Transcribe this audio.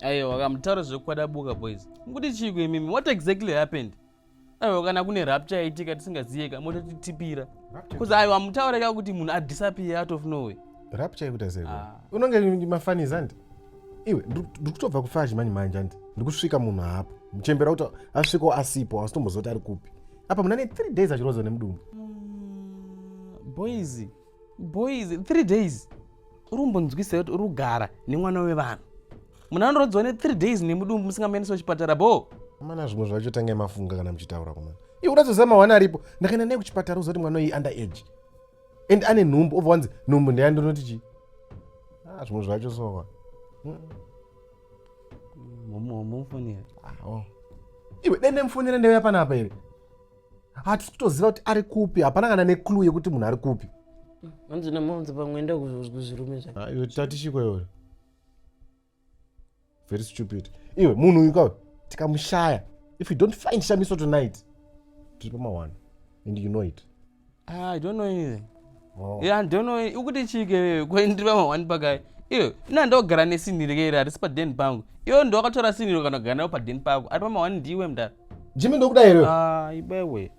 Aiwa, kamutaura zvekwadabuka boys. Mukuti chiiko imimi? What exactly happened? Aiwa, kana kune rapture yaitika tisingaziye ka, mototitipira. Because aiwa, mutaura ka kuti munhu adisappear out of nowhere. Rapture yekuita sei? Ah. Unonge mafanizi andi iwe ndiri kutobva kufaji manje manje andi ndikusvika munhu haapo muchembera kuti asvikawo asipo asitomboziva kuti ari kupi apa munhu ane 3 days achiroza nemudumbu. Boys, boys, 3 days. Uri kumbonzwisa kuti uri kugara nemwana wevanhu, munhu anorodzwa ne3 days nemudumbu, musingamuendesi kuchipatara bo? Mana, zvimwe zvacho tangai mafunga kana muchitaura kumana. Iwe unatoziva mawana aripo. Ndakaenda naye kuchipatara, uziva kuti mwana uyu under age and ane nhumbu, obva wanzi nhumbu ndeyandinoti chii? Ah, zvimwe zvacho soka. Mumufonera. Ah, oh. Iwe, dai ndamufonera ndeuya panapa here? Hatisi kutoziva kuti ari kupi, hapana kana neclue yekuti munhu ari kupi. Hanzi namaunzi pamwe enda kuzvirume zvake. Ah, iwe, tatishiko iwe, very stupid iwe. Munhu uyu kawe tikamushaya, if we don't find Shamiso tonight, tiri pama1 and you know it. Ah, I don't know anything. Oh. Yeah, I don't know. Ukuti chike kwendiri pama1 pakai? Iwe, ina ndogara nesinhiri keiri, harisi padeni pangu. Iwe ndowakatora sinhiri kana kugara nayo padeni pako. Ari pama1 ndiwe, mudara. Jimmy, ndokuda here? Ah, ibewe.